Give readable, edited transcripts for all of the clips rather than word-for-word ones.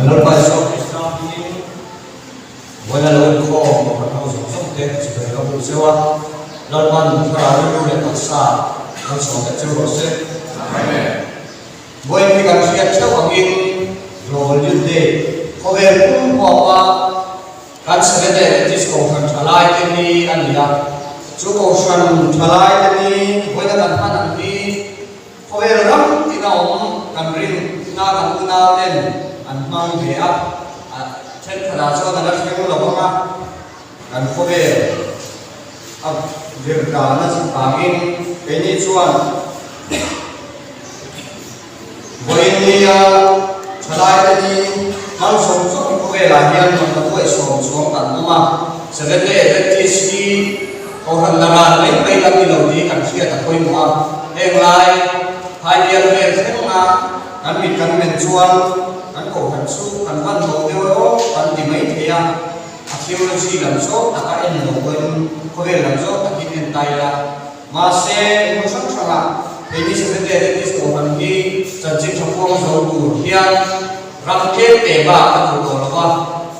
Kan Lalpa Isua Krista hmingin vawiin a lo inkhawm Kohhran ho zawng zawng te chibai ka hmuh cheu a, Lalpa'n thlarau rilru leh taksa kan sawm leh cheu rawh se. Amen. Vawiin hi kan hriat theuh angin Global Youth Day khawvel pum huapa kan Seventh-day Adventist Kohhran thalai te ni a ni a, chu Kohhran thalai te ni vawiin a kan hman ang hi Khawvel ram tina awm kan rinna kan unau ten an hmang ve a, a thenkhatah chuan a la thleng lo ang a, kan khawvel a vir dan a chhangin keini chuan vawiin nia thalaite ni hmang zawng zawng khawvelah hian rawn la buaihsawm chuang kan awm a, Seventh-day Adventist hi Kohhran la ral mai mai lam ni lo tih kan hriat a pawimawh a, heng lai phai bial vel thlenga kan mit kan men chuan kan kohhran chu kan van lo deuh emaw kan ti mai thei a, a theology lam zawk taka en lo pawhin khawvel lam zawk takin en ta ila. Mahse, hmun hrang hrangah keini Seventh-day Adventist kohhran hi chanchin tha puang zo tur hian ram tlem te bak a duh tawh lo va,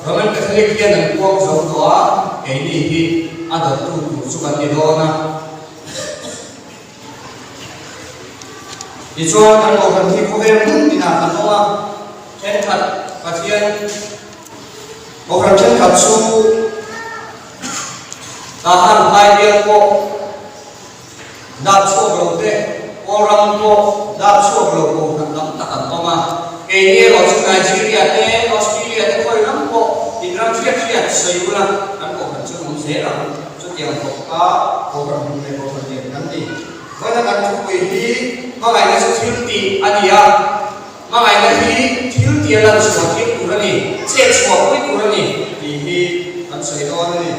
Roman Catholic hian an puang zo tawh a, keini hi a dawttu tur chu kan ni dawn a. Tichuan, kan kohhran hi khawvel hmun tinah kan awm a, thenkhat Pathian kohhran thenkhat chu, Tahan phai bial pawh dap chhuak lo te, Kawlram pawh dap chhuak lo kohhran tam tak an awm a. Keini erawh chu Nigeria te, Australia te khawi ram pawh in ram hriat hriat sawi ula kan kohhran chu an awm zel ang. Chutiang bawk a kohhran hmun leh kohhran lian kan ni. Vawiina kan thupui hi hmangaihna chu thil tih a ni a. Hmangaihna hi thil tia lan chhuah tir tur a ni, chet chhuah pui tur a ni tih hi kan sawi dawn a ni.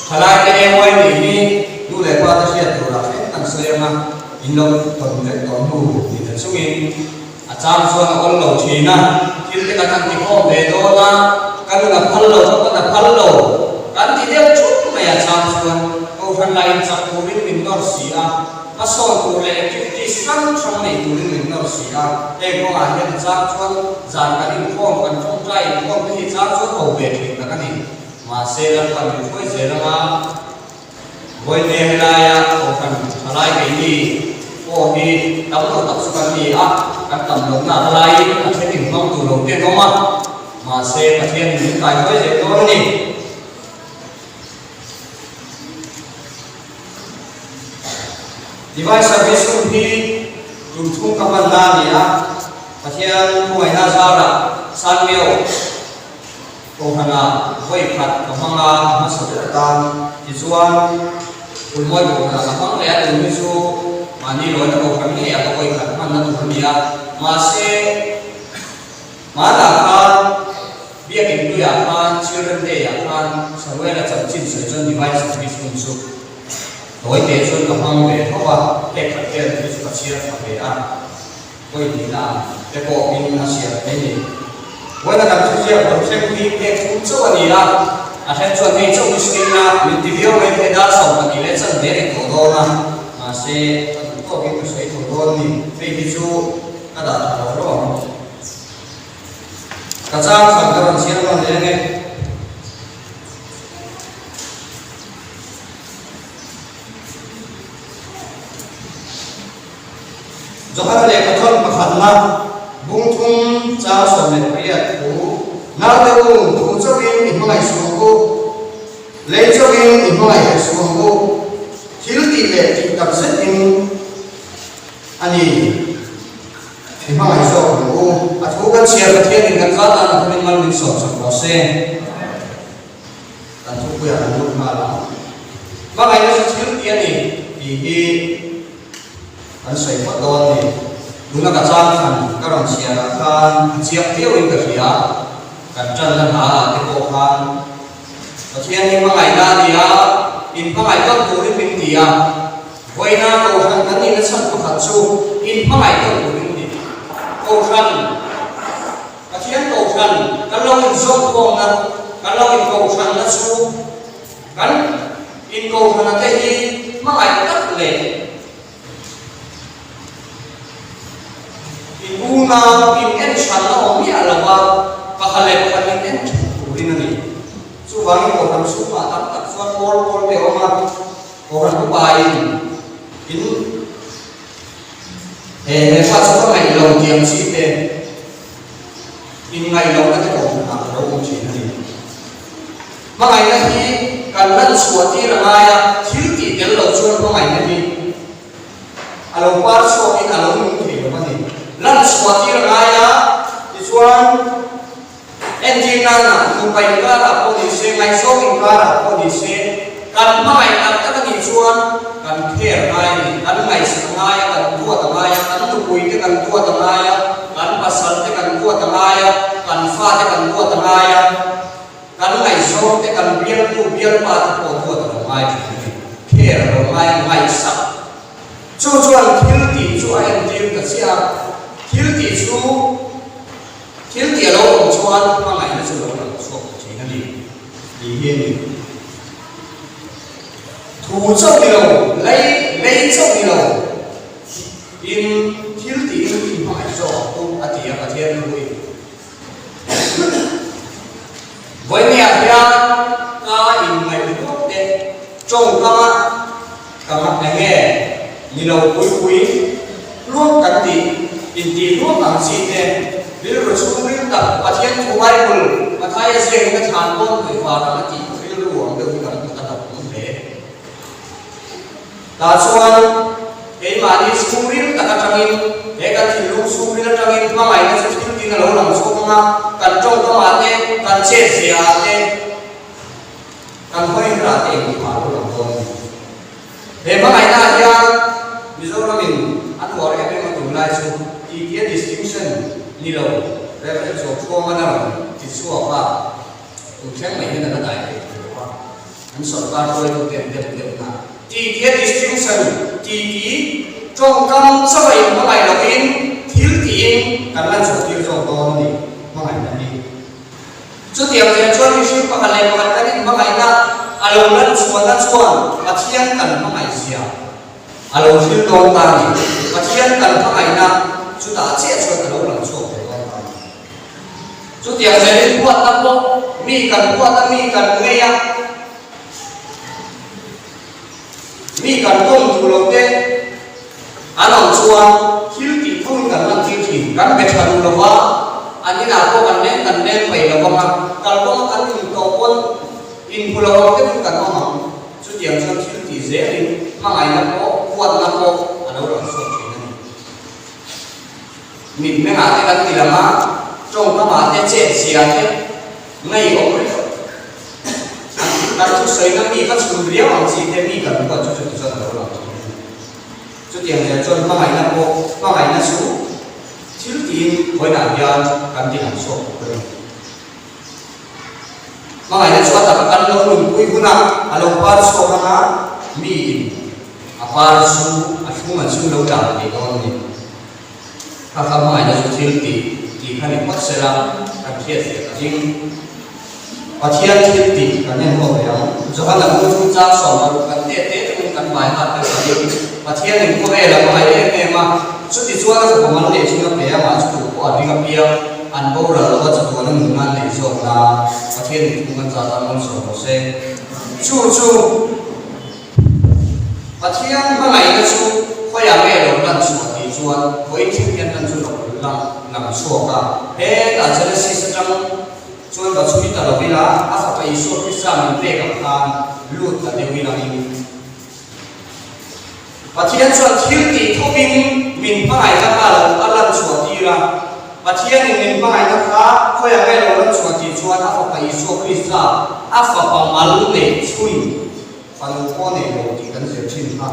Thalaite AY nih hi nu leh pa te hriat turah thleng kan sawi ang a, in lo tawn leh tawh hnu ni ta chungin a chang chuan a awl lo thin a, thil te kan han ti khawm ve dawn a, ka nun a phal lo, ka pan a phal lo kan ti deuh thut mai a chang chuan Kohhran lah in chak turin min nawr si a, hmasawn tur leh activities hrang hrang nei turin min nawr si a, heng kawngah hian a chang chuan zan kan inkhawm, kan tawngtai inkhawm te hi chang chuan ho ve thin tak a ni. Mahse, Lalpan min hruai zel anga Vawiin helaia Kohhran thalai keini pawh hi tam lo tak chu kan ni a, kan tam lohna a laiin a then inhmang tur lo te an awm a, mahse Pathianin min kaihruai zel dawn a ni. Divine Service hun hi tum thum ka hman na a ni a, Pathian khawngaihna zarah Sanmio Kohhranah vawi khat ka hmang a, a hmasa ber atan tichuan Kulmawi Kohhranah ka hmang leh a, tun hi chu mahni lawina Kohhran ngei ah ka vawi khat hmanna tur a ni a, mahse hmanah khan Biakin tuiah khan Children Day ah khan Samuela chanchin sawi chuan Divine Service hun chu tawi te chuan ka hmang ve tho a, hek khat vel hi chu ka chhiar tha ve a, vawi hnihna ang te pawh in a chhiar thei ni. Vawiina kan thuziak rawn thleng hi pek thum chauh a ni a, a then chuan hei chauh hi sawi ila min ti viau mai thei dar 12 leh chan ve rih tawh dawn a, mahse ka duh tawkin ka sawi tho dawn ni, hei hi chu ka dah tha lo lo ang. Ka chang khat ka rawn chhiar nawn leh ange. Johana lehkhathawn pakhatna bungthum chang 18 thu, Naute u, thu chauhin i hmangaih suh ang u, lei chauhin i hmangaih hek suh ang u, thil tih leh tih tak zetin a ni. I hmangaih zawk ang u. A thu kan chhiar Pathianin kan zal dan a thumin mal min sawm sak rawh se. Kan thupuiah kan lut nghal ang. Hmangaihna chu thil tih a ni tih hi kan sawi phawt dawn a ni. Tuna ka chang khan ka rawn chhiarah khan a chiang viauin ka hria. Kan tanna hna ah te pawh khan Pathian hi hmangaihna a ni a, inhmangaih tawn turin min ti a. Vawiina Kohhran kan nihna chhan pakhat chu inhmangaih tawn turin ni. Kohhran, Pathian Kohhran kan lo inzawmkhawmna, kan lo inkohhranna chu kan inkohhrana te hi hmangaih tak leh. Unau in en hranna awm miah lo a, pakhat leh pakhat in en that turin a ni. Chuvangin Kohhran chhungah tam tak chuan pawl pawl te a awm a, Kohhran upain in he he fa chu ka ngaih lo tih ang chi te, inngaih lohna te Kohhranah a lo awm thin a ni. Hmangaihna hi kan lan chhuah tir a ngai a, thil tih tel lo chuan hmangaihna hi a lo par chhuakin a lo nung thei lo a ni. Lan chhuah tir a ngai a, tichuan entir nana nupa inkarah pawh ni se, ngaihzawng inkarah pawh ni se, kan hmangaih tak tak a nih chuan kan care ngai a ni, kan ngaihsak ngai a, kan duat a ngai a, kan nupuite kan duat a ngai a, kan pasalte kan duat a ngai a, kan fate kan duat a ngai a. Kan ngaihzawng te, kan bialnu, bialpa te pawh duat a lo ngai thin a ni. Care a lo ngai a, ngaihsak. Chu chuan thil tih chu a entir ta chiah a, thil tih chu thil tih a lo awm chuan hmangaihna chu lo lang chhuak ta thin a ni tih hi a ni. Thu chauh ni lo, lei lei chauh ni lo in thil tih in inhmangaih zawk ang u a ti a Pathian thuin. Vawinia hian ka inngaih luak te tawngkama ka mak eng nge ni lo pui pui luak kan tih intih luak ang chi te rilru chhungril tak Pathian thu Bible Mathaia ziakin a thlan pawn tui var ang a tih rilru ang deuh hi kan hmu ta tak awm hle. Tah chuan keimahni chhungril tak atangin, he kan thinlung chhungril atangin hmangaihna chu thil tin a lo lang chhuak ang a, kan tawngkamah te, kan chetziaah te, kan hawihra te engkimah a lo lang dawn a ni. He hmangaihnaah hian Mizoramin a nuar em em a tunlai chu titi a distinction ni lo Rev. Chawkchhuangan a rawn ti chhuak a, tun thleng mai hian a la dai thei tawh lo a. An sawrkar hruaitute an deuh deuh na. Titi a distinction, titi tawngkam chauh a inhmangaih lovin thil tiin kan lan chhuah tir zawk dawn a ni, hmangaihna hi. Chutiang zel chuan mihring pakhat leh pakhat kan inhmangaihna a lo lan chhuahna chuan Pathian kan hmangaih zia a lo hril dawn ta a ni. Pathian kan hmangaihna chutah chiah chuan a lo lang chhuak ve dawn ta a ni. Chutiang zelin huatna pawh mi kan huat a, mi kan ngei a, mi kan kawm duh lo te an awm chuan thil tih thawngin kan lantir thin. Kan be tha duh lo va, an inah pawh kan leng kan leng mai lo vang a, kalkawnga kan intawh pawn inhmu lo ang deuhin kan awm ang. Chutiang chuan thil tih zelin hmangaihna pawh, huatna pawh a lo lang chhuak thin a ni. Mitmengah te kan ti lang a, tawngkamah te chet zia te ngeiawm reuh an kan thusawina mi ka chhun riau ang chi te mi kan huat chu chuti chuan a lo lang thin a ni. Chutiang zel chuan hmangaihna pawh hmangaihna chu thil tiin vawiinah hian kan ti lang chhuak bawk a ni. Hmangaihna chu a taka kan lo nunpui hunah a lo par chhuak ang a, miin a par chu a thlung an chu lo dah thei dawn a ni. Kha kha hmangaihna chu thil tih tih kha ni phawt sela kan hriat fiah ka ring. Pathian thil tih kan en haw ve ang. Johana bu chungchang 60 kan tet te tangin kan hmai nghal kan pahin Pathianin khawvel a hmangaih em em a, chuti chuan a fapa mal leh chhung a pe a, mah chu duh pawh a ring apiang. An boral lo a chatuan a nunna an neih zawk na Pathian in thung an zat a malsawm rawh se. Chu chu Pathian hmangaihna chu khawiah nge lo lan chhuah tih chuan vawiin thil hian lan chu lo lang lang chhuak a. Hetah Genesis atang chuan va chhui ta lo ila a fapa Isua Krista min pek ang khan lut ta deuh ilangin Pathian chuan thil tih thawkin min hmangaihna kha lo a lan chhuah tir a. Pathianin min hmangaihna kha khawiah nge lo lan chhuah tih chuan a Fapa Isua Krista, a Fapa mal neih chhun fanu pawh nei lo tih kan zir thin kha.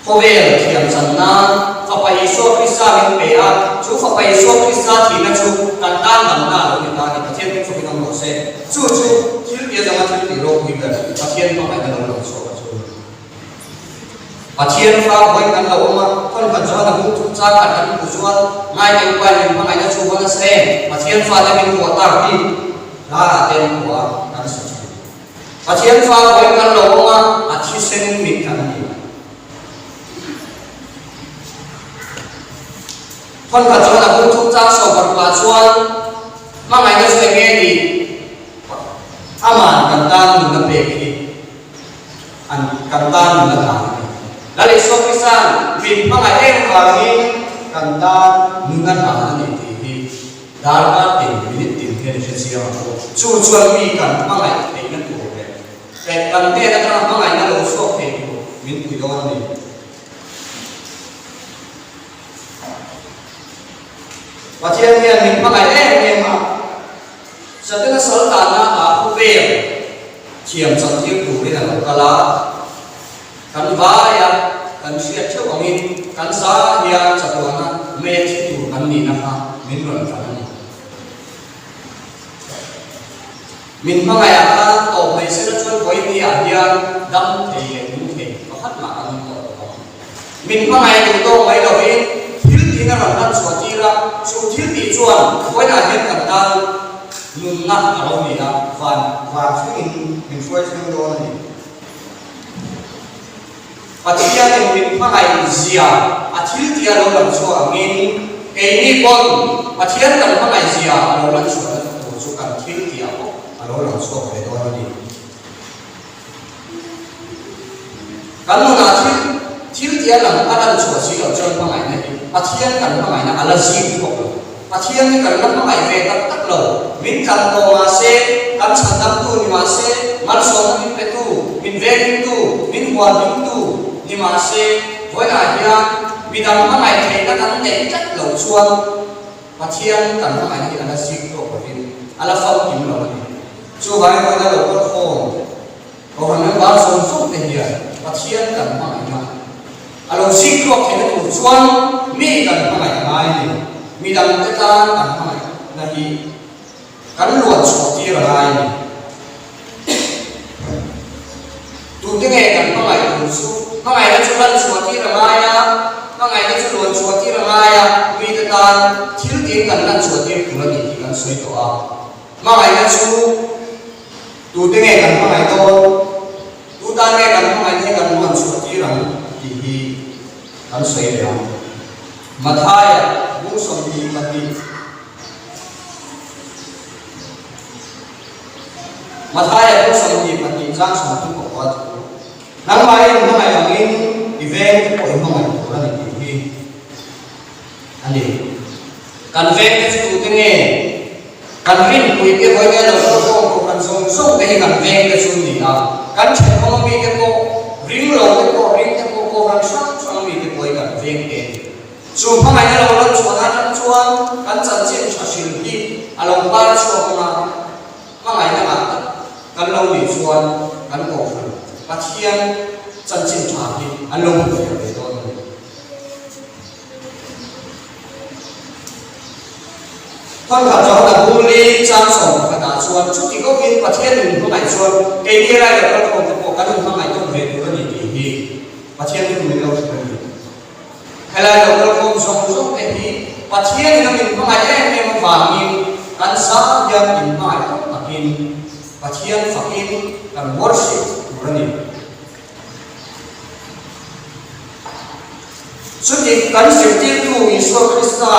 Khawvel thiam chan nan Fapa Isua Krista min pe a, chu Fapa Isua Krista thihna chu kan tan damna a lo ni ta a ni. Pathian hming fawkin awm rawh se. Chu chu thil tia zawnga thil tih ropui ber Pathian hmangaihna lo lang chhuak a chu a ni. Pathian fa vawiin kan lo awm a, khawnhman chuan a hung thuk chang khat kan hmuh chuan ngaihtuah upain min hmangaihna chu va nasa em? Pathian fate min huah tak hi hlarah te an huah a, kan sa thin. Pathian fa vawiin kan lo awm a, a thisen mit kan ni. Thawnkhat chuan a bung thum chang 16 ah chuan hmangaihna chu eng nge nih? Aman kan tan nunna pek hi an kan tan nunna dan a ni. Lal Isua Krista'n min hmangaih em vangin kan tan nunna dan a ni tih hi darkar tin, minute tin hian i hre chiang ang u. Chu chuan mi kan hmangaih theihna tur leh kan hnen atanga hmangaihna lo chhuak thei tur min pui dawn a ni. Pathian hian min hmangaih em em a, Satana sal tanna ah khawvel thiam chantir turin a lo kal a, kan vaia kan hriat theuh angin kan za hian chatuahna mei a thi tur kan nihna kha min rawn tlan a ni. Min hmangaih ah khan tawp mai sela chuan vawiini ah hian dam thei leh nung thei pakhat mah kan awm tawh lo ang. Min hmangaih duh tawk mai lovin thil tiin a rawn lan chhuah tir a, chu thil tih chuan vawiinah hian kan tan nunna a lo ni a, van van thlengin min hruai thleng dawn a ni. Pathianin min hmangaih zia a thil tih a lo lang chhuak angin keini pawn Pathian kan hmangaih zia a lo lan chhuahna tur chu kan thil tih ah pawh a lo lang chhuak ve dawn a ni. Kan nunah thil thil tih a lang a lan chhuah si loh chuan hmangaihna hi Pathian kan hmangaihna a la zing chhuak lo. Pathian hi kan la hmangaih ve tak tak lo. Min tlan tawh mah se, kan chhandamtu ni mah se, malsawmna min petu, min venghimtu, min hualhimtu ni mah se, vawiinah hian midang hmangaih theihna kan neih tlat loh chuan Pathian kan hmangaihna hi a la zik tawk lovin a la famkim lo a ni. Chuvangin vawiina lo kal khawm Kohhran member zawng zawng te hian Pathian kan hmangaihna a lo zik tawk theihna tur chuan mi kan hmangaih a ngai a ni. Midangte tan kan hmangaihna hi kan luan chhuah tir a ngai a ni. Tute nge kan hmangaih tur chu? Hmangaihna chu lan chhuah tir a ngai a, hmangaihna chu luan chhuah tir a ngai a, mite tan thil tiin kan lan chhuah tir tur a ni tih kan sawi tawh a. Hmangaihna chu tute nge kan hmangaih dawn? Tu tan nge kan hmangaihna hi kan luan chhuah tir ang tih hi kan sawi leh ang. Mathaia bung 22. Mathaia bung 22 chang 34 thu, Nangmah i inhmangaih angin i veng te pawh i hmangaih tur a ni tih hi a ni. Kan veng te chu tute nge? Kan rinpui te vawi nge lo kal khawm kohhran zawng zawng te hi kan veng te chu ni a, kan thenawm ami te pawh, ring lo te pawh, ring te pawh, kohhran hrang hrang ami te pawh hi kan veng te a ni. Chu hmangaihna lo lan chhuahna atang chuan kan chanchin tha hril hi a lo par chhuak ang a, hmangaihna ngah tak kan lo nih chuan kan kohhran Pathian chanchin tha hi an lo hmu fiah ve dawn a ni. Thawnkhat chuan a bung li chang 11 ah chuan chuti kawkin Pathian min hmangaih chuan keini lai lo kalkhawm te pawh kan inhmangaih tawn ve tur a ni tih hi Pathian thu min lo hrilh a ni. Helai lo kalkhawm zawng zawng te hi Pathianin a min hmangaih em em avangin kan zar hian inhmangaih tak takin Pathian fakin kan worship tur a ni. Chuti kan zirtirtu Isua Krista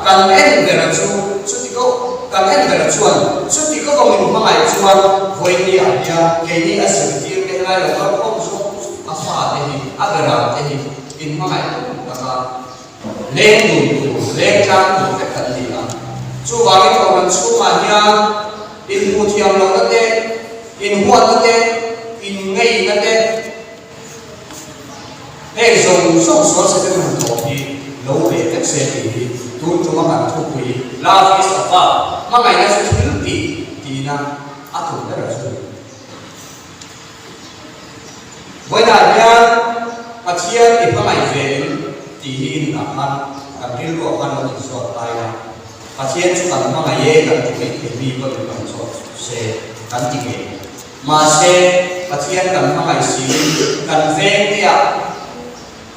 kan en bera chu chuti ko kan en bera chuan chuti ko vang min hmangaih chuan vawinia hian keini a zirtir te helai lo kalkhawm zawng zawng a fate hi a berah te hi inhmangaih tum taka leng dun tur, leng tlang tur vek kan ni a. Chuvangin kohhran chhungah hian inhmuh thiam lohna te, inhuatna te, inngeihna te, heng zawng zawng sual se te hman tawh hi lo reh vek se tih hi tun tuma kan thupui Love is a verb, hmangaihna chu thil tih tihna a tum ber chu a ni. Vawiinah hian Pathian i hmangaih ve em tih hi i nunah khan kan rilruah khan lo inzawt lai a, Pathian chu kan hmangaih e kan ti mai thei mi pawhin kan zawt se kan ti ngei. Mahse, Pathian kan hmangaih siin kan veng te ah,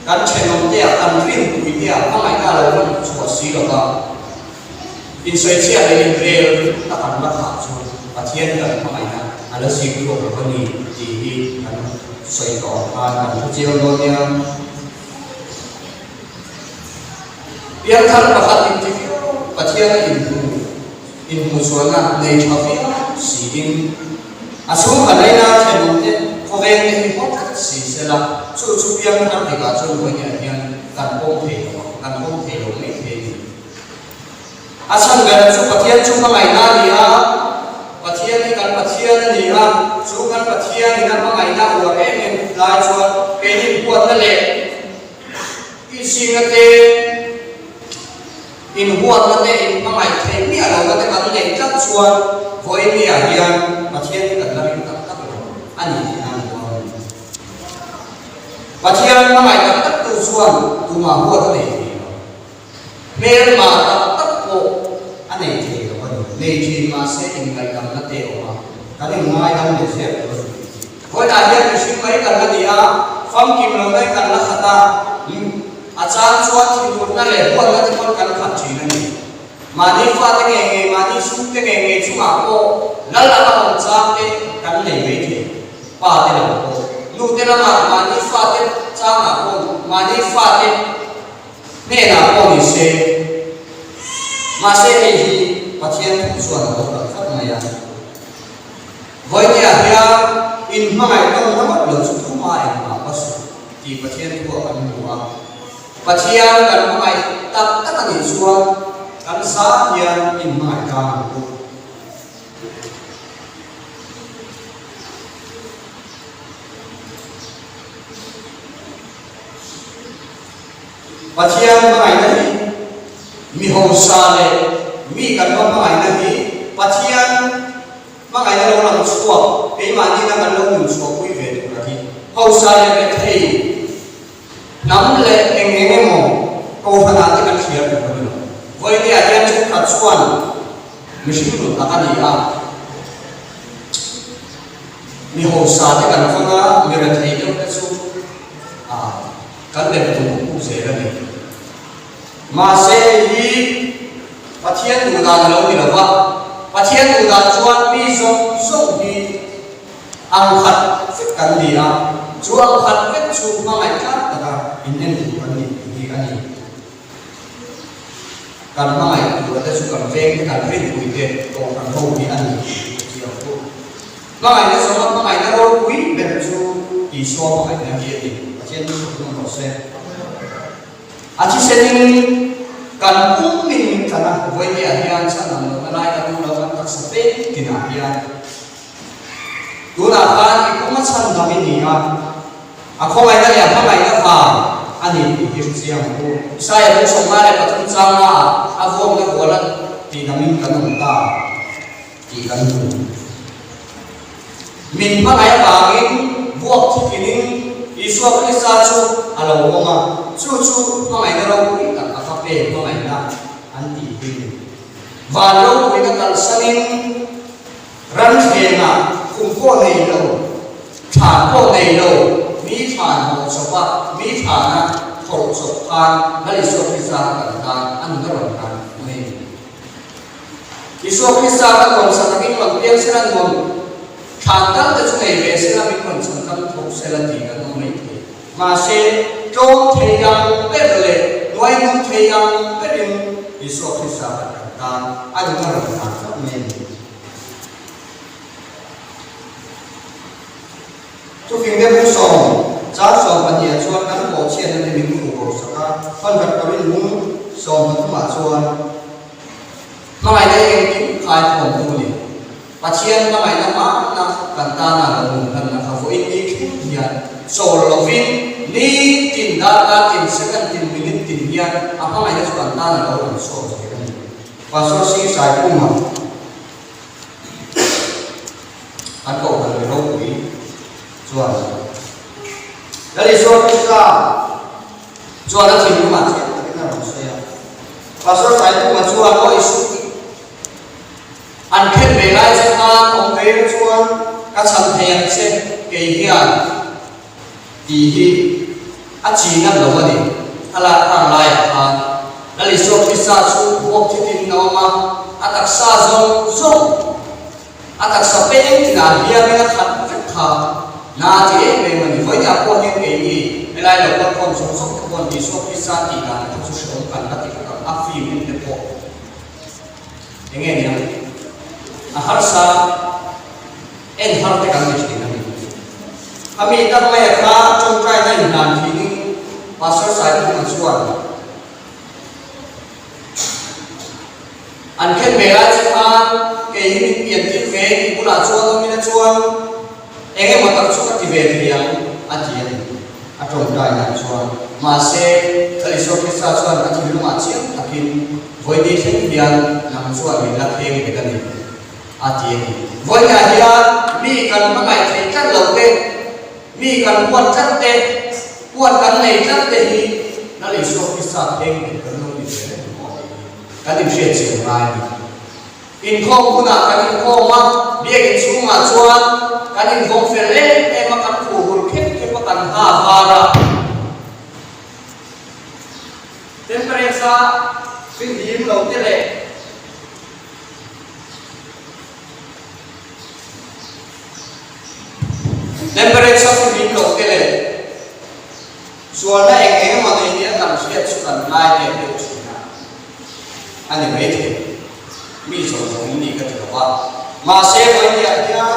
kan thenawm te ah, kan rinpui te ah hmangaihna a lo lan chhuah si lo va, insawichhiat leh inrel a kan la thah chu Pathian kan hmangaihna a la zik tawk lo a ni tih hi kan sawi tawh ang khan kan hre chiang dawn nia. Piangthar pakhat in. Inhmuhchhuahna nei tha viau siin a chhungkhat laina thenawmte khawvengte hi haw tlat si sela, chu chu piangthar tikah chuan vawiinah hian kan pawm thei lo ang, kan pawm thei lo mai thei a ni. A chhan ber chu Pathian chu hmangaihna a ni a, Pathian hi kan Pathian a ni a, chu kan Pathianin a hmangaihna uar em em lai chuan keini huatna leh insinga te, Inhuatna te, inhmangaih theih miah lohna te kan neih tlat chuan vawiinniah hian Pathian hi kan la ring tak tak lo a ni tih nan huam a ni. Pathian hmangaih tak tak tu chuan tumah huat a nei thei lo. Hmelmah tak tak pawh a nei thei lo a ni. Nei thin mahse inngaihdamna te a awm a, kan inngaidam leh zel tur a ni. Vawiinah hian mihring mai kan la ni a, famkim lohna hi kan la khat a, a chang chuan thinurna leh huatna te pawn kan khat thin a ni. Mahni fate ngei ngei, mahni chhungte ngei ngei chungah pawh lal anga awm chang te kan nei mai thei. Pa te lam pawh, nu te lamah mahni fate changah pawh mahni fate hnenah pawh ni se. Mahse hei hi Pathian thu chuan a lo kal tlat mai a. Vawinia hian inhmangaih tawnna ngawt lo chu thuma engmah va suh tih Pathian thu ah kan hmu a. Pathian kan hmangaih tak tak a nih chuan kan zah hian inhmangaih tlang ang u. Pathian hmangaihna hi mi hausa leh mi kan va hmangaihna hi Pathian Hmangaihna lo lang chhuak, keimahni na kan lo nun chhuahpui ve tur a hi. Hausa leh rethei, hnam leh eng eng emaw kohhranah te kan hria tur a ni lo. Vawinia hian thenkhat chuan mihring nun tak a ni a, mi hausa te kan vawn a, mi rethei deuh te chu kan lem tum puk zel a ni. Mahse hei hi Pathian duh dan a lo ni lo va, Pathian duh dan chuan mi zawng zawng hi ang khat vek kan ni a, chu ang khat vek chu hmangaih tlak taka in en tur kan ni tih hi a ni. Kan hmangaih tura te chu kan veng te, kan rinpui te, kohhran ho hi a ni tih hi ka chiang fu. Hmangaihna zawnga hmangaihna ropui ber chu Isua hmangaihna hi a ni. Pathian chu thawk nawn rawh se. A thisenin kan pum in min tlan a, vawinia hian chhan ang lohna lai kan awm lo, kan taksa peng tinah hian tunah khan i pum a chhan dam i ni a, a khawngaihna leh a hmangaihna vang a ni tih hi hrechiang ang u. Isaia bung 53 changna ah a vuakna hual a tih damin kan awm ta tih kan hmu. Min hmangaih avangin vuak thitlinin Isua Krista chu a lo awm a, chu chu hmangaihna ropui tak a ka pe hmangaihna an tih hi ni. Van ropuina kalsanin ranthlengah kum pawh nei lo, thlan pawh nei lo, mi thlan hawh chawp a, mi thlana thawh chawp khan Lal Isua Krista kha kan tan a nun a rawn hlan mai a ni. Isua Krista ka nuamsa takin rawn piang sela nuam thlan tal te chu nei ve sela min rawn chhan dam tho sela tih kan awm mai thei. Mahse, tlawm thei ang ber leh hnuai hnung thei ang berin Isua Krista kha kan tan a nun a rawn hlan tlat mai a ni. Thufing deuh bung sawm, char 12 ah chuan kan bawhchhiatna te min khuh bo sak a, Convert Korin bung 13 ah chuan hmangaihna hi engkim khai khawmtu a ni. Pathian hmangaihna hmanna kan tana lo nun hlanna kha vawiin ni thleng hian chawl lovin nitin, darkar tin, second tin, minute tin hian a hmangaihna chu kan tana lo rawn chhuak zel a ni. Pastor Singh Saikhuma. An kohhran mi ropui chuan Lal Isua Krista chuan a thinlungah chiang takin a rawn sawi a. Pastor Saipuma chuan Aw Isu an khen ve lai che khan awm ve ila chuan ka chhan thei ang che kei hian tih hi a chi nat lo a ni. Thlalak khan laiah khan Lal Isua Krista chu vuak thitin a awm a, a taksa zawng zawng A taksa peng tinah hiamin a khat vek kha na ti em em a ni. Vawiinah pawh hian keini helai lo kal khawm zawng zawng te paw'n Isua Krista tih dan te chu hrehawm kan la ti vek ang, a film en te pawh eng nge niang? A harsa en har te kan ni thin a ni. Khami tak maia kha tawngtaina inhlan thinin Pastor Saiphunga chuan An khen ve lai che khan kei hi min pian tir ve tih bulah chuan awmin a chuan eng emaw tak chu ka ti ve thei ang a ti a ni. A tawngtai dan chuan mahse Lal Isua Krista chuan a thinlungah chiang takin vawini thleng hian nang chuan min la kheng bet a ni a ti a ni. Vawiinah hian mi kan hmangaih theih tlat lo te, mi kan huat tlat te, huat kan nei tlat te hi Lal Isua Krista kheng bet kan lo ni ve reng maw tih hi kan inhriat chian ngai a ni. Inkhawm hunah kan inkhawm a, biakinn chhungah chuan kan invawng fel em em a, kan khuh hul khep khep a, kan ha var a. Temperance-a fihlim lo te leh Temperance-a fihlim lo te leh Sualna eng eng emaw nei nia kan hriat chu kan ngai leh deuh thin a, a ni maithei. Mi zawng zawng in ni ka ti lo va. Mahse vawinia hian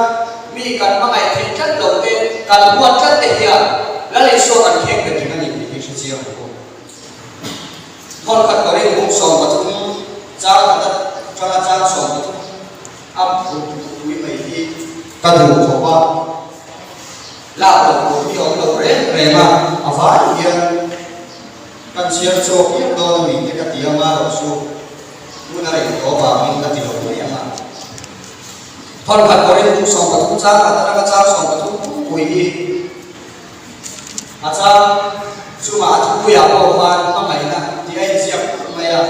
mi kan hmangaih theih tlat lo te, kan huat tlat te hian Lal Isua kan kheng bet reng a ni tih hi hre chiang ang u. Thawnkhat Korin bung 13 chang khat atanga chang 13 a pui mai hi ka duh khawp a. Lak loh tur hi a awm lo reng reng a, a vai hian kan chhiar chhuak hial dawn a mi te ka ti ang a, rawh chu hun a rei tawh avangin ka ti lo mai ang a. Thawnkhat Korin kum 13 chang khat atanga chang 13 pui hi a chang chungah a thupuiah pawh khan hmangaihna tih a inziak put mai a.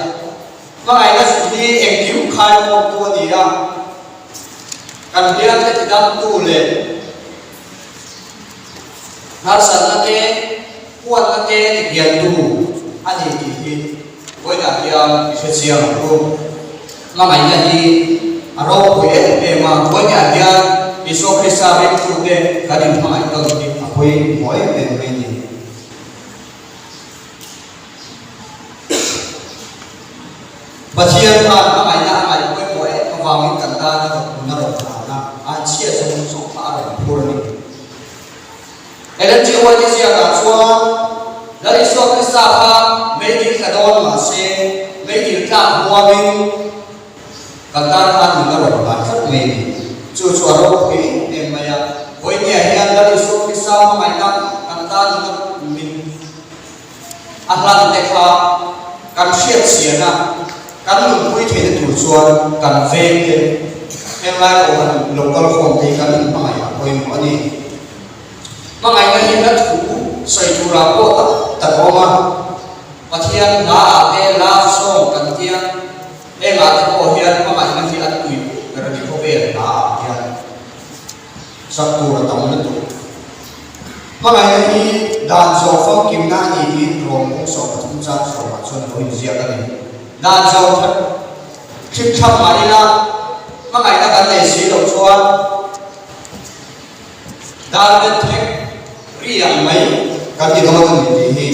Hmangaihna chu hi engkim khai khawmtu a ni a. Kan bialte tidamtu leh harsatna te, huatna te tipiantu a ni tih hi vawiinah hian i hre chiang ang u. Hmangaihna hi a ropui em em a, vawiinah hian Isua Krista ringtute kan inhmangaih tawn hi a pawimawh em em mai a ni. Pathian khan hmangaihna a ngaih pawimawh em avangin kan tana rawhpuna rawn hlan a, an chhia zawng zawng kha a rawn phur a ni. Ellen G. White ziakah chuan Lal Isua Krista kha meidil tla dawn mah se, meidil tlak huamin kan tan khan nun a rawn hlan tlat mai a ni. Chu chu a ropui em em mai a. Vawinia hian Lal Isua Krista hmangaihna kan tan nuna min A hlan te kha kan hriat chian a, kan nunpui theihna tur chuan kan veng te, henglai pawh han lo kal khawm te hi kan inhmangaih a pawimawh a ni. Hmangaihna hi hla thu sawi turah pawh tam tak a awm a, Pathian hla ah te love song kan tia, hengah te pawh hian hmangaihna hi a tui ber a ni khawvel hla ah hian. Sak tur a tam lutuk. Hmangaihna hi dan zawh famkimna a ni tiin Rom kawng 13 chang sawmah chuan a lo inziak a ni. Dan zawh that thlip thlap mah ila hmangaihna kan nei si loh chuan dan bet thek ri ang mai kan ni dawn a ni tih hi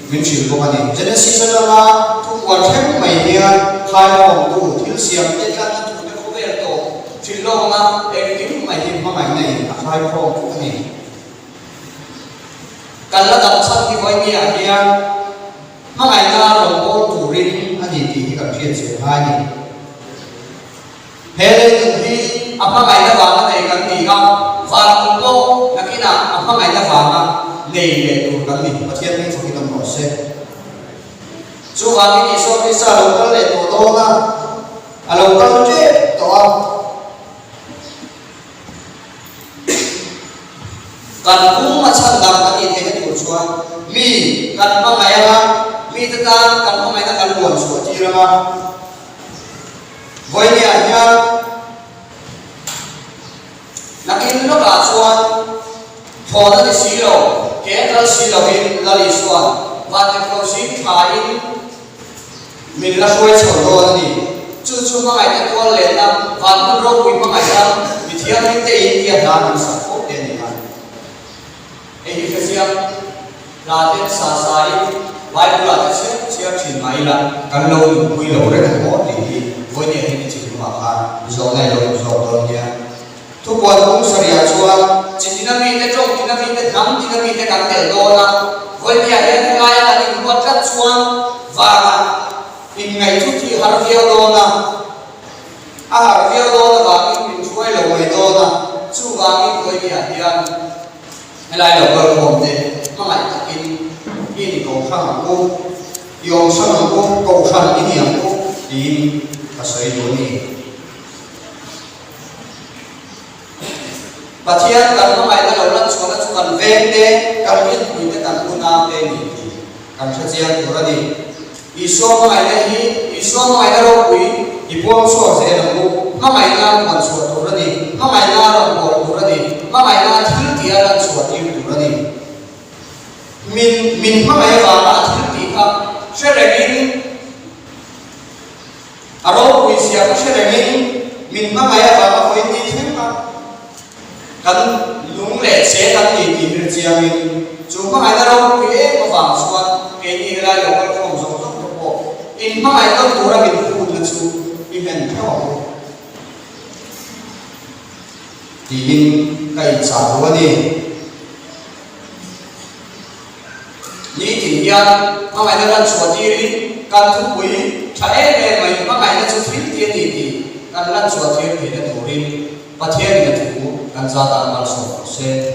min hrilh bawk a ni. Genesis atanga thupuan thleng mai hian khaihawmtu thil siam te tlatna thute khawvel tawh Thil lawmna engkim mai hi hmangaihna in a khai khawm a ni. Kan la dam chhan hi vawinia hian hmangaihna rawn bawl turin a ni tih hi kan hriat chian ngai a ni. He leilung hi a hmangaihna vanga nei kan ni a, van kum pawh nakinah a hmangaihna vanga nei leh tur kan ni. Pathian hming fakin awm rawh se. Chuvangin Isua Krista lo kal leh tawh dawn a. A lo kal tep tawh a. Kan pum a chhan dang kan nih theihna tur chuan mi kan hmangaih ang a, mite tan kan hmangaihna kan luan chhuah tir ang a. Vawinia hian nakin lawkah chuan thlawhna ni si lo, ke a kal si loin Lal Isua'n vantirhkoh zing thlain, Min la hruai chho dawn a ni. Chu chu hmangaihna tual lehna van hmun ropui hmangaihna mi thianghlim te in tia hla min sak fo te a ni a. Hei hi hrechiang hla ten sa sa in Bible ah te chhiar chhiar thin mah ila kan lo nunpui lo reng ang maw tih hi vawinia hian i thinlungah khan. Zawhna i lo inzawt dawn nia. Thupuan kung sarihah chuan chi tina mite, tawng tina mite, hnam tina mite kan tel dawn a, vawinia hian helaia kan inruat tlat chuan vanah inngaih thut hi a har viau dawn a, a har viau dawn avangin min hruai lo mai dawn a, chuvangin vawinia hian helai lo kal khawm te hmangaih takin i inko hrang ang u, i awm hrang ang u, kohhran i ni ang u tiin ka sawi duh a ni. Pathian kan hmangaihna lo lan chhuahna chu kan veng te, kan rinpui te, kan unau te ni tih kan hre chiang tur a ni. Isua hmangaihna hi Isua hmangaihna ropui i puang chhuak zel ang u. Hmangaihna a puan chhuah tur a ni. Hmangaihna a rawn bawl tur a ni. Hmangaihna a thil tih a lan chhuah tir tur a ni. Min min hmangaih avanga a thil tih kha hre rengin, A ropui zia ka hre rengin min hmangaih avanga vawiin ni thleng a, kan lung leh che kan ni tih hre chiangin chu hmangaihna ropui em avang chuan keini helai lo kal khawm zawng zawng te pawh in hmangaih tawn tura min phutna chu i hlen theuh ang u tiin ka inchah duh a ni. Nitin hian hmangaihna lan chhuah tirin kan thupui tha em em mai hmangaihna chu thil ti a ni tih kan lan chhuah tir theihna turin Pathianin a thu kan zat ah malsawm rawh se.